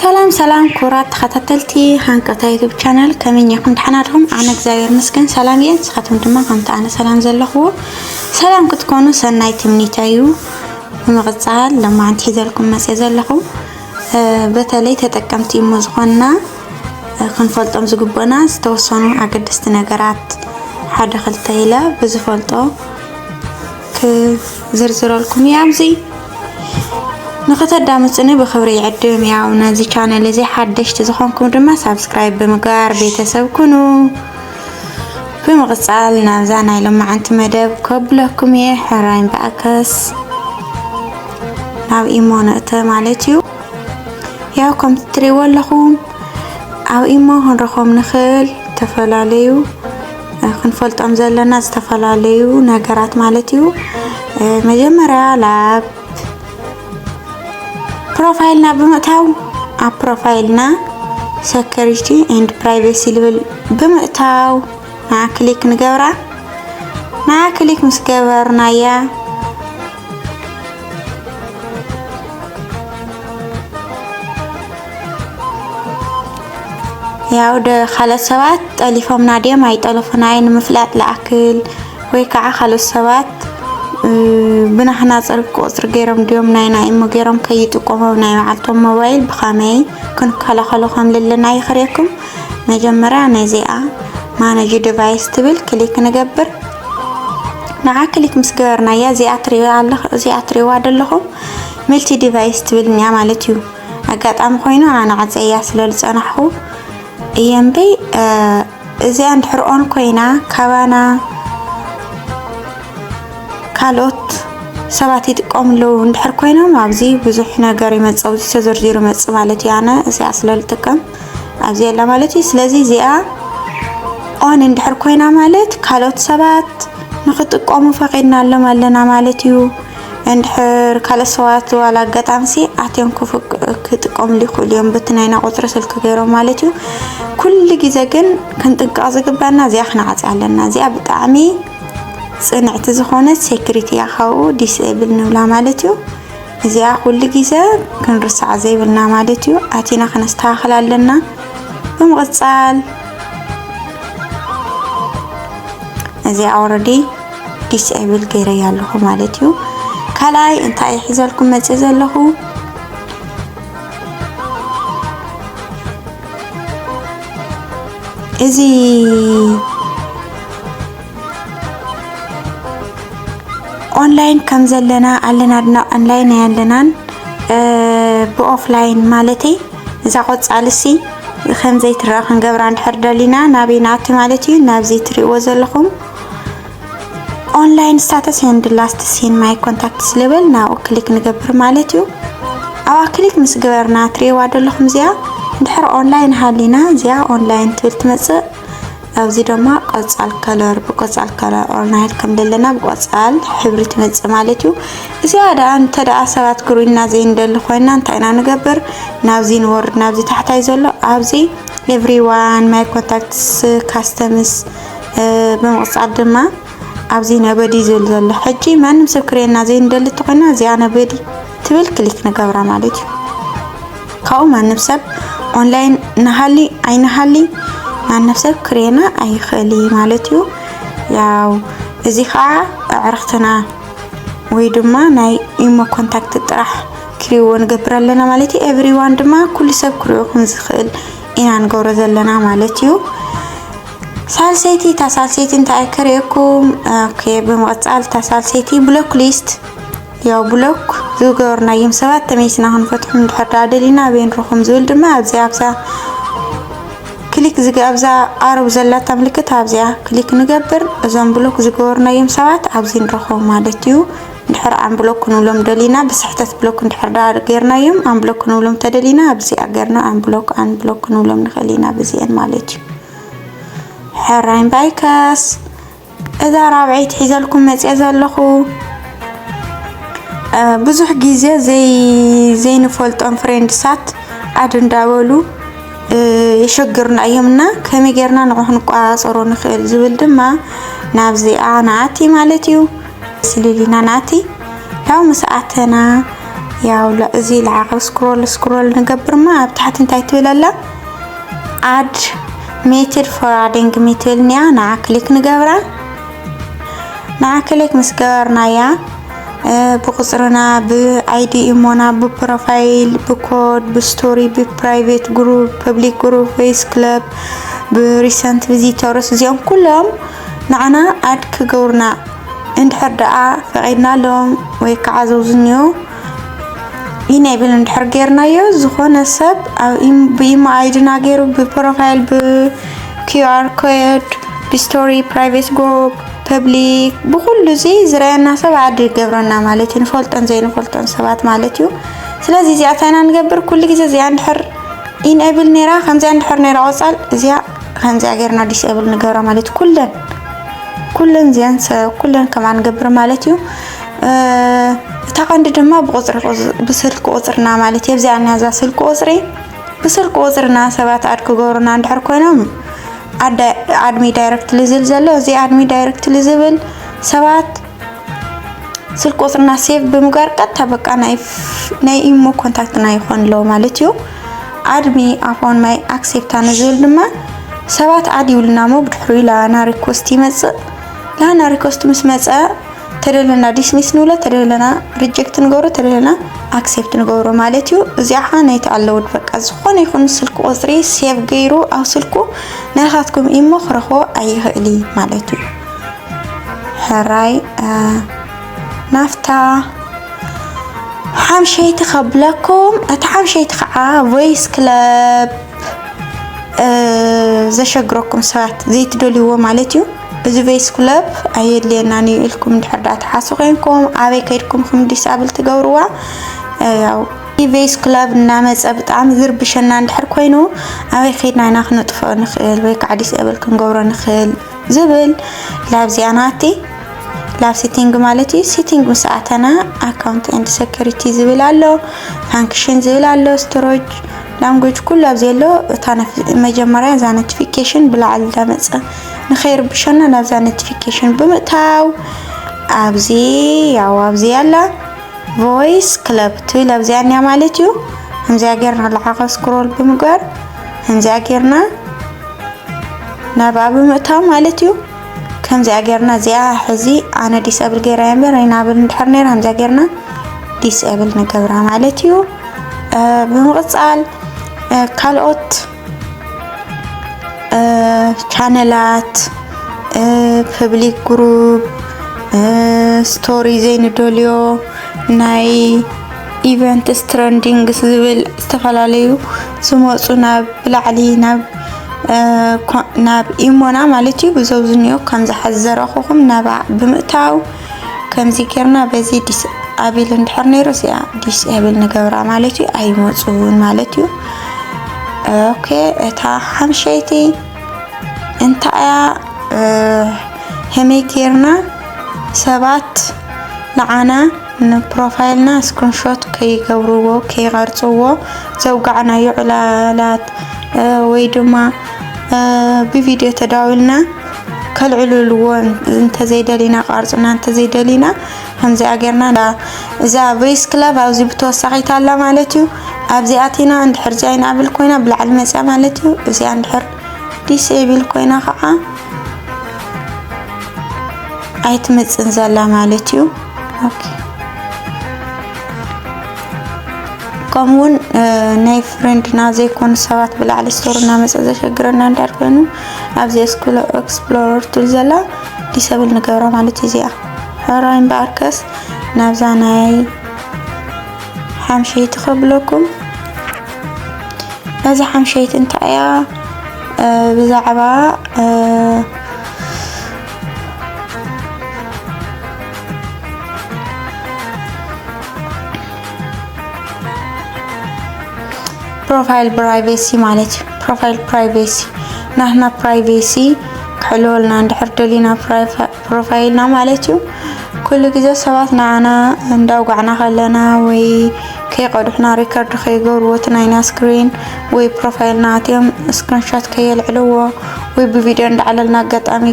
ሰላም ሰላም ክቡራት ተኸታተልቲ ሃንቀውታ ዩቱብ ቻናል፣ ከመይ እኒኹም? ደሓና ዲኹም? ኣነ እግዚኣብሔር ይመስገን ሰላም እየ። ንስኻትኩም ድማ ከምቲ ኣነ ሰላም ዘለኹዎ ሰላም ክትኮኑ ሰናይ ትምኒተይ እዩ። ብምቕጻል ሎማዓንቲ ሒዘልኩም መፅየ ዘለኹ፣ እ፣ በተለይ ተጠቀምቲ ኢሞ ዝኾንና፣ እ፣ ክንፈልጦም ዝግቡእና ዝተወሰኑ ኣገደስቲ ነገራት ሓደ ክልተ ኢለ ብዝፈልጦ ክዝርዝረልኩም እየ ኣብዚ። ንኽተዳምፁኒ ብኽብሪ ይዕድም። ያው ነዚ ቻነል እዚ ሓደሽቲ ዝኾንኩም ድማ ሳብስክራይብ ብምግባር ቤተሰብ ኩኑ። ብምቕፃል ናብዛ ናይ ሎማዓንቲ መደብ ከብለኩም እየ። ሕራይ እምበኣከስ ናብ ኢሞ ንእተ ማለት እዩ። ያው ከምቲ ትሪእዎ ኣለኹም ኣብ ኢሞ ክንረኽቦም ንኽእል ዝተፈላለዩ፣ እ፣ ክንፈልጦም ዘለና ዝተፈላለዩ ነገራት ማለት እዩ። እ፣ መጀመርያ ላብ ፕሮፋይልና ብምእታው፣ ኣብ ፕሮፋይልና ሰከሪቲ ኤንድ ፕራይቬሲ ልብል ብምእታው ንዓ ክሊክ ንገብራ። ንዓ ክሊክ ምስ ገበርናያ፣ ያው ደ-፣ ካልኦት ሰባት ጠሊፎምና ድዮም ኣይጠለፉናይ ንምፍላጥ ለኣክል፣ ወይ ከዓ ካልኦት ሰባት፣ እ፣ ብናህና ጽርግ ቁጽሪ ገይሮም ድዮም ናይ ናይ ኢሞ ገይሮም ከይጥቀሙ ናይ መዓልቶም ሞባይል ብኸመይ ክንከላኸሎ ከም ዘለና ይኽርየኩም። መጀመርያ ነዚኣ ማነጅ ዲቫይስ ትብል ክሊክ ንገብር። ንዓ ክሊክ ምስ ገበርናያ እዚኣ ትሪእዋ ኣለኹ-፣ እዚኣ ትሪእዋ ደለኹም መልቲ ዲቫይስ ትብል እኒኣ ማለት እዩ። ኣጋጣሚ ኮይኑ ኣነ ዓፀያ ስለ ዝፀናሕኩ እየ እምበይ፣ እ፣ እዚኣ እንድሕር ኦን ኮይና ካባና ካልኦት ሰባት ይጥቀሙ ኣለዉ እንድሕር ኮይኖም ኣብዚ ብዙሕ ነገር ይመጽእ፣ ኣብዚ ተዘርዚሩ ይመጽእ ማለት እዩ። ኣነ እዚኣ ስለ ዝጥቀም ኣብዚ የላ ማለት እዩ። ስለዚ እዚኣ ኦን እንድሕር ኮይና ማለት ካልኦት ሰባት ንኽጥቀሙ ፈቒድናሎም ኣለና ማለት እዩ። እንድሕር ካልኦት ሰባት ዋላ ኣጋጣሚ ሲ ኣትዮም ክፍቅ-፣ ክጥቀምሉ ይኽእሉ እዮም፣ በቲ ናይና ቁጽሪ ስልኪ ገይሮም ማለት እዩ። ኩሉ ግዜ ግን ክንጥንቀቕ ዝግበና እዚኣ ክነዓጽያ ኣለና። እዚኣ ብጣዕሚ ጽንዕቲ ዝኾነት ሴኩሪቲ እያ፣ ካብኡ ዲስኤብል ንብላ ማለት እዩ። እዚኣ ኩሉ ግዜ ክንርስዓ ዘይብልና ማለት እዩ። ኣቲና ክነስተኻኽል ኣለና። ብምቕጻል እዚኣ ኦረዲ ዲስኤብል ገይረያ ኣለኹ ማለት እዩ። ካልኣይ እንታይ ሒዘልኩም መፅእ ዘለኹ? እዚ ኦንላይን ከም ዘለና ኣለና ድና ኦንላይን ኣይ ኣለናን፣ እ፣ ብኦፍላይን ማለተይ እዛ ቆጻልሲ ከም ዘይትረኣ ክንገብራ እንድሕር ደሊና ናበይ ንኣቲ ማለት እዩ? ናብዚ ትሪእዎ ዘለኹም ኦንላይን ስታተስ ኤንድ ላስት ሲን ማይ ኮንታክትስ ልብል ናብኡ ክሊክ ንገብር ማለት እዩ። ኣብኣ ክሊክ ምስ ገበርና ትሪእዋ ደለኹም እዚኣ እንድሕር ኦንላይን ሃሊና እዚኣ ኦንላይን ትብል ትመጽእ። ኣብዚ ድማ ቆጻል ከለር፣ ብቆጻል ከለር ኦርናይል ከም ዘለና ብቆጻል ሕብሪ ትመጽእ ማለት እዩ። እዚኣ ደኣ እንተ ደኣ ሰባት ክርእዩና ዘይንደሊ ኮይና እንታይ ኢና ንገብር? ናብዚ ንወርድ፣ ናብዚ ታሕታይ ዘሎ ኣብዚ ኤቭሪዋን፣ ማይ ኮንታክትስ፣ ካስተምስ፣ እ፣ ብምቕጻል ድማ ኣብዚ ነበዲ ዝብል ዘሎ። ሕጂ ማንም ሰብ ክርእየና ዘይንደሊ እንተኾይና እዚኣ ነበዲ ትብል ክሊክ ንገብራ ማለት እዩ። ካብኡ ማንም ሰብ ኦንላይን ንሃሊ ኣይንሃሊ ማንም ሰብ ክርእየና ኣይኽእል እዩ ማለት እዩ። ያው እዚ ኸዓ ኣዕርኽትና ወይ ድማ ናይ ኢሞ ኮንታክት ጥራሕ ክሪእዎ ንገብር ኣለና ማለት እዩ። ኤቭሪዋን ድማ ኩሉ ሰብ ክሪኦ ከም ዝኽእል ኢና ንገብሮ ዘለና ማለት እዩ። ሳልሰይቲ፣ እታ ሳልሰይቲ እንታይ ክርእየኩም? ኦኬ፣ ብምቕጻል እታ ሳልሰይቲ ብሎክ ሊስት፣ ያው ብሎክ ዝገበርናዮም ሰባት ተመይስና ክንፈትሖም እንድሕር ደኣ ደሊና ኣበይ ንረኽቦም ዝብል ድማ ኣብዚኣ ኣብዛ ክሊክ ዝገ-፣ ኣብዛ ኣረው ዘላታ ምልክት ኣብዚኣ ክሊክ ንገብር። እዞም ብሎክ ዝገበርናዮም ሰባት ኣብዚ ንረኽቦም ማለት እዩ። እንድሕር ኣንብሎክ ክንብሎም ደሊና፣ ብስሕተት ብሎክ እንድሕር ደኣ ጌርናዮም፣ ኣንብሎክ ክንብሎም ተደሊና፣ ኣብዚኣ ጌርና ኣንብሎክ፣ ኣንብሎክ ክንብሎም ንኽእል ኢና ብዚአን ማለት እዩ። ሕራይ እምባይከስ፣ እዛ ራብዐይቲ ሒዘልኩም መፅየ ዘለኹ፣ እ፣ ብዙሕ ግዜ ዘይ-፣ ዘይንፈልጦም ፍሬንድሳት ኣድ እንዳበሉ፣ እ፣ የሸግሩና እዮም እና ከመይ ጌርና ንዕኡ ክንቆፃፀሮ ንኽእል ዝብል ድማ ናብዚኣ ንኣቲ ማለት እዩ። ስሊልና ናቲ ያው ምስ ኣተና፣ ያው እዚ ለዓኸብ ስክሮል ስክሮል ንገብርማ ኣብ ታሕቲ እንታይ ትብል ኣላ? Add method forwarding method ንያ ንዓ ክሊክ ንገብራ። ንዓ ክሊክ ምስ ገበርናያ ብቁፅርና፣ ብኣይዲ ኢሞና፣ ብፕሮፋይል፣ ብኮድ፣ ብስቶሪ፣ ብፕራይቬት ግሩፕ፣ ፐብሊክ ግሩፕ፣ ፌስ ክለብ፣ ብሪሰንት ቪዚተርስ፣ እዚኦም ኩሎም ንዓና ኣድ ክገብሩና እንድሕር ደኣ ፈቒድናሎም ወይ ከዓ ዘውዝንዮ ኢኔብል እንድሕር ጌርናዮ፣ ዝኾነ ሰብ ብኢሞ ኣይድና ገይሩ ብፕሮፋይል፣ ብኪዩኣር ኮድ፣ ብስቶሪ፣ ፕራይቬት ግሩፕ፣ ፐብሊክ፣ ብኩሉ እዚ ዝረኣየና ሰብ ኣድ ይገብረና ማለት እዩ። ንፈልጦን ዘይንፈልጦን ሰባት ማለት እዩ። ስለዚ እዚኣ እንታይ ኢና ንገብር? ኩሉ ግዜ እዚኣ እንድሕር ኢንኤብል ነይራ፣ ከምዚኣ እንድሕር ነይራ ቆፃል፣ እዚኣ ከምዚኣ ጌርና ዲስኤብል ንገብራ ማለት እዩ። ኩለን ኩለን እዚኣን ኩለን ከምኣ ንገብር ማለት እዩ። እታ ቀንዲ ድማ ብቁፅሪ ብስልኪ ቁፅርና ማለት እዩ። ኣብዚኣ እዛ ስልኪ ቁፅሪ ብስልኪ ቁፅርና ሰባት ኣድ ክገብሩና እንድሕር ኮይኖም ኣድሚ ዳይረክትሊ ዝብል ዘሎ፣ እዚ ኣድሚ ዳይረክትሊ ዝብል ሰባት ስልኪ ቁፅርና ሴቭ ብምግባር ቀጥታ በቃ ናይ ኢሞ ኮንታክትና ይኾን ኣለዎ ማለት እዩ። ኣድሚ ኣፎን ማይ ኣክሴፕታ ንዝብል ድማ ሰባት ኣድ ይብሉና እሞ ብድሕሪኡ ላና ሪኮስት ይመፅእ። ላና ሪኮስት ምስ መፀ ተደለና ዲስሚስ ንብሎ፣ ተደለና ሪጀክት ንገብሮ፣ ተደለና ኣክሴፕት ንገብሮ ማለት እዩ። እዚኣ ከዓ ናይቲ ኣለውድ በቃ ዝኾነ ይኹን ስልኪ ቁፅሪ ሴቭ ገይሩ ኣብ ስልኩ ናይኻትኩም ኢሞ ክረኽቦ ኣይኽእል እዩ ማለት እዩ። ሕራይ ናፍታ ሓምሸይቲ ከብለኩም። እቲ ሓምሸይቲ ከዓ ቮይስ ክለብ ዘሸግረኩም ሰባት ዘይትደልይዎ ማለት እዩ። እዚ ቮይስ ክለብ ኣየድልየናን እዩ ኢልኩም እንድሕር ዳ ትሓሱ ኮይንኩም ኣበይ ከይድኩም ክም ዲስኣብል ትገብርዋ? ያው ቮይስ ክለብ እናመፀ ብጣዕሚ ዝርብሸና እንድሕር ኮይኑ ኣበይ ከይድና ኢና ክነጥፍኦ ንኽእል ወይ ከዓ ዲስኤብል ክንገብሮ ንኽእል ዝብል ላብዚኣ ናቲ ላብ ሴቲንግ ማለት እዩ። ሴቲንግ ምስ ኣተና ኣካውንት ኤንድ ሴኩሪቲ ዝብል ኣሎ፣ ፋንክሽን ዝብል ኣሎ፣ ስቶሬጅ ላንጉጅ ኩሉ ኣብዚ ኣሎ። እታ መጀመርያ እዛ ኖቲፊኬሽን ብላዕሊ እንዳመፀ ንኸይርብሸና ናብዛ ኖቲፊኬሽን ብምእታው ኣብዚ ያው ኣብዚ ኣላ ቮይስ ክለብ ትብል ኣብዚኣ እኒኣ ማለት እዩ። ከምዚኣ ጌርና ለዓኸ ስክሮል ብምግባር ከምዚኣ ጌርና ናብኣ ብምእታው ማለት እዩ። ከምዚኣ ጌርና እዚኣ ሕዚ ኣነ ዲስብል ገይራ እየ እምበር ኢናብል እንድሕር ነይራ ከምዚኣ ጌርና ዲስብል ንገብራ ማለት እዩ። ብምቕፃል ካልኦት ቻነላት፣ ፐብሊክ ግሩፕ፣ ስቶሪ ዘይንደልዮ ናይ ኢቨንትስ ትረንዲንግስ ዝብል ዝተፈላለዩ ዝመፁ ናብ ብላዕሊ ናብ ኢሞና ማለት እዩ ብዘውዝኒኦ ከም ዝሓዘረኹኹም ናብኣ ብምእታው ከምዚ ጌርና በዚ ዲስኣብል እንድሕር ነይሩ እዚኣ ዲስኣብል ንገብራ ማለት እዩ። ኣይመፁን ማለት እዩ። ኦኬ እታ ሓምሸይቲ እንታይ እያ? ከመይ ጌርና ሰባት ንዓና ንፕሮፋይልና ስክሪንሾት ከይገብርዎ ከይቐርፅዎ ዘውጋዕናዮ ዕላላት ወይ ድማ ብቪድዮ ተዳዊልና ከልዕልልዎ እንተዘይደሊና ቀርፅና እንተዘይደሊና ከምዚኣ ጌርና እዛ ቮይስ ክለብ ኣብዚ ብተወሳኺት ኣላ ማለት እዩ። ኣብዚ ኣቲና እንድሕር እዚኣ ይንኣብል ኮይና ብላዕሊ መፅያ ማለት እዩ። እዚኣ እንድሕር ዲስኤብል ኮይና ከዓ ኣይትመፅን ዘላ ማለት እዩ። ኦኬ ከምኡውን ናይ ፍሬንድና ዘይኮኑ ሰባት ብላዕሊ ስቶሪ እናመፀ ዘሸግረና እንዳር ኮይኑ ኣብዚ ኤክስፕሎረር ቱል ዘላ ዲሰብል ንገብራ ማለት እዩ። እዚኣ ሕራይ እምበኣርከስ ናብዛ ናይ ሓምሸይቲ ከብለኩም። እዛ ሓምሸይቲ እንታይ እያ? ብዛዕባ ፕሮፋይል ፕራይቬሲ ማለት እዩ። ፕሮፋይል ፕራይቬሲ ናትና ፕራይቬሲ ክሕልወልና እንድሕር ደሊና ፕሮፋይልና ማለት እዩ። ኩሉ ግዜ ሰባት ንዓና እንዳውጋዕና ከለና ወይ ከይቀድሑና ሪከርድ ከይገብርዎ እቲ ናይና ስክሪን ወይ ፕሮፋይልና ኣትዮም ስክሪንሻት ከየልዕልዎ ወይ ብቪድዮ እንዳዓለልና ኣጋጣሚ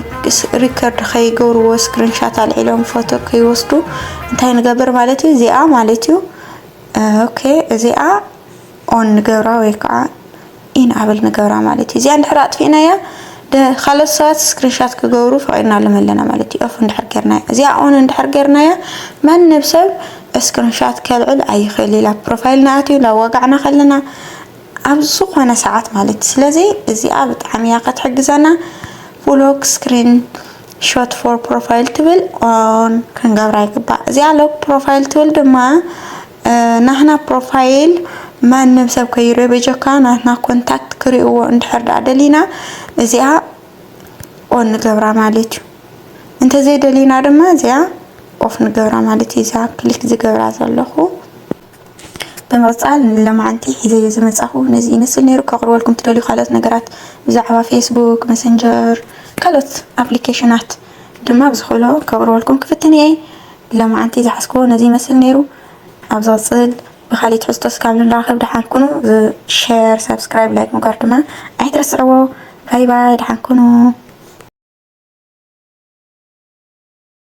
ሪከርድ ከይገብርዎ ስክሪንሻት ኣልዒሎም ፎቶ ከይወስዱ እንታይ ንገብር ማለት እዩ። እዚኣ ማለት እዩ ኦኬ፣ እዚኣ ኦን ንገብራ ወይ ከዓ ኢን ኣብል ንገብራ ማለት እዩ። እዚኣ እንድሕር ኣጥፊእናያ፣ ካልኦት ሰባት ስክሪንሻት ክገብሩ ፈቒድናሎም ኣለና ማለት እዩ። ኦፍ እንድሕር ገርናያ፣ እዚኣ ኦን እንድሕር ገርናያ፣ ማንም ሰብ ስክሪንሻት ከልዕል ኣይኽእል ኢላ። ፕሮፋይል ንኣትዩ፣ ናብ ዋጋዕና ከለና፣ ኣብ ዝኾነ ሰዓት ማለት እዩ። ስለዚ እዚኣ ብጣዕሚ እያ ክትሕግዘና። ሎክ ስክሪን ሾት ፎር ፕሮፋይል ትብል ኦን ክንገብራ ይግባእ። እዚኣ ሎክ ፕሮፋይል ትብል ድማ ናህና ፕሮፋይል ማንም ሰብ ከይርዮ በጀካ ናህና ኮንታክት ክርእዎ እንድሕር ደኣ ደሊና እዚኣ ኦን ንገብራ ማለት እዩ። እንተዘይደሊና ድማ እዚኣ ኦፍ ንገብራ ማለት እዩ። እዚኣ ክሊክ ዝገብራ ዘለኹ። ብምቕፃል ንለማዓንቲ ሒዘዮ ዝመፃኹ ነዚ ይመስል ነይሩ። ከቕርበልኩም ትደልዩ ካልኦት ነገራት ብዛዕባ ፌስቡክ መሰንጀር ካልኦት ኣፕሊኬሽናት ድማ ብዝኽእሎ ከቕርበልኩም ክፍትን እየ። ለማዓንቲ ዝሓዝክዎ ነዚ ይመስል ነይሩ። ኣብ ዝቕፅል ብካሊእ ትሕዝቶ እስካብ ንራኸብ ደሓን ኩኑ። ሸር፣ ሳብስክራይብ፣ ላይክ ምግባር ድማ ኣይትረስዕዎ። ባይ ባይ፣ ደሓን ኩኑ።